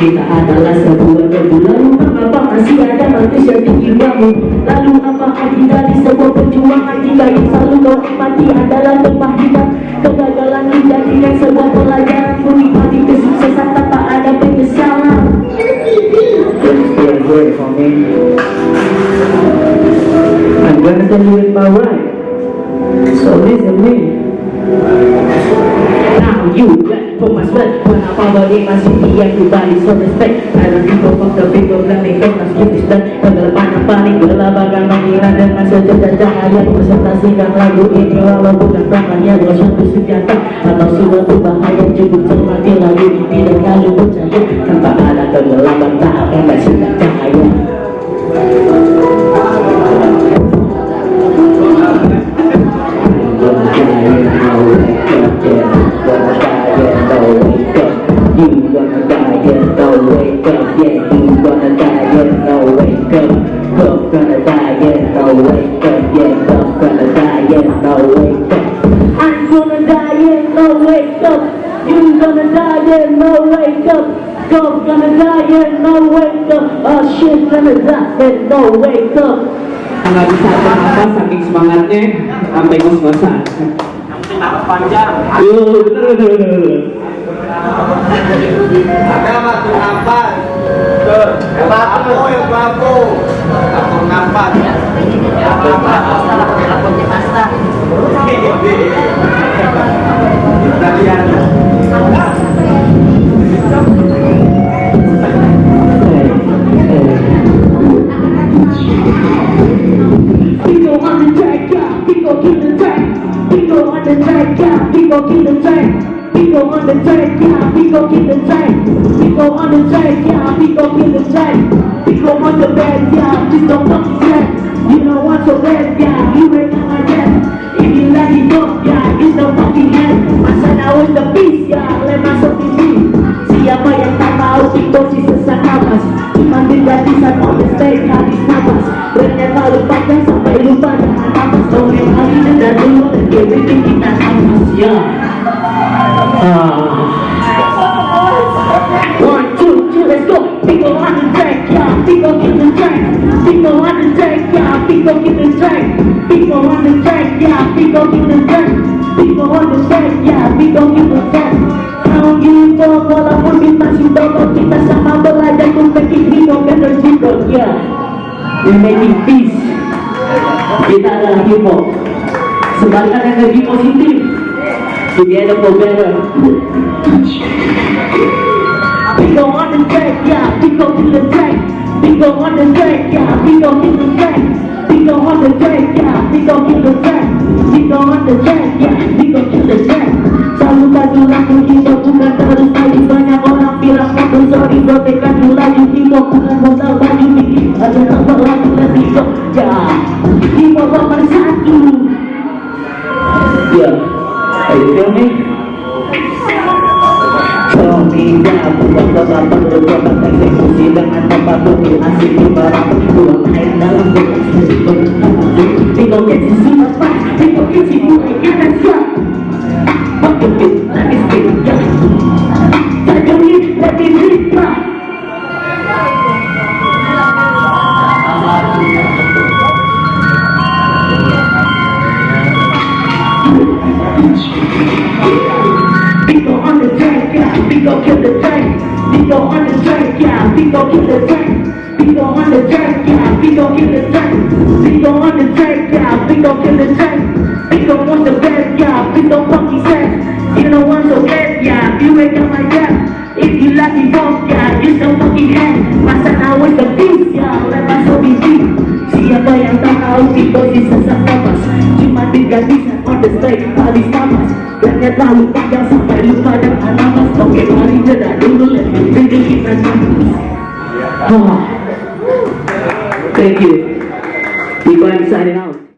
Kita adalah sebuah debu. Lalu mengapa masih ada manusia di jiwamu? Lalu apa arti dari sebuah perjuangan jika yang selalu kau amati adalah tempat hitam? Kegagalan menjadikan sebuah pelajaran, menikmati kesuksesan tanpa ada penyesalan. I'm gonna tell you it my way. So listen me. Now you for my sweat. Kenapa body masih yang kembali so respect. I don't give a fuck the people that make us give this back. Kegelapan panik berlabagan mengira dengan secerca cahaya. Presentasikan lagu ini walau bukan tangannya dua suatu senjata atau suatu bahaya. Cukup cermati lagu ini dan lalu percaya tanpa ada kegelapan tak akan kasihkan cahaya. God's gonna die and no wake up. Oh shit, gonna die and no wake up. Nggak bisa apa-apa saking semangatnya sampai ngos-ngosan. Yang penting nafas panjang. Bener. Ada waktu nafas. Yang bambu. Waktu nafas. Siapa yang tak tahu situasi sesak nafas, cuma bergantisan on the stage habis nafas. Ternyata lupa dan sampai lupa dengan nafas. Oleh kali dan dulu dan dia bikin kita nafas. Ya. 1, 2, 3, let's go. People on the track, yeah. People in the track. People on the track, yeah. People in the track. People on the track, yeah. People in the track. People on the track, yeah. People in the track. Gitu, walaupun bintang sintoto kita sama belajar to make it real, better simple, yeah. We making peace. Kita adalah hip hop. Sebarkan energi positif. Together for better. We go on the track, yeah. We go to the track. We go on the track, yeah. We go to the track. We go on the track, yeah. We go to the track. We go on the track, yeah. We go to the track. Selalu baju laku hip-hop bukan terus tadi. Banyak orang bilang foto sorry bro, tekan dulu laju hip-hop bukan modal baju bikin ada nomor lagu dan hip-hop, ya. Hip-hop nomor 1. Ya, ayo feel me? Tidak bukan bapak berbuat eksekusi dengan tempat bukti asik di barang buang air dalam bekas people get to see what's right, people get to see what you can see. What you do, let me speak, yeah. Let me read, let me read, yeah. People on the track, yeah. People kill the track. People on the track, yeah. People kill the track. People on the track, yeah. People kill the track. People on the track, yeah. People kill the track. People want the best, yeah. People fucking sad. You don't want the best, yeah. You wake up like that. If you like it both, yeah. You so fucking head. Masa now is the beast, yeah. Let my soul be deep. Siapa yang tak tahu di posisi sesak nafas. Cuma 3 bisa on the stage, habis nafas. Plannya terlalu panjang sampai lupa dan anamas. Oke, mari jeda dulu, let me reading kita nafas. Thank you. Iban signing out.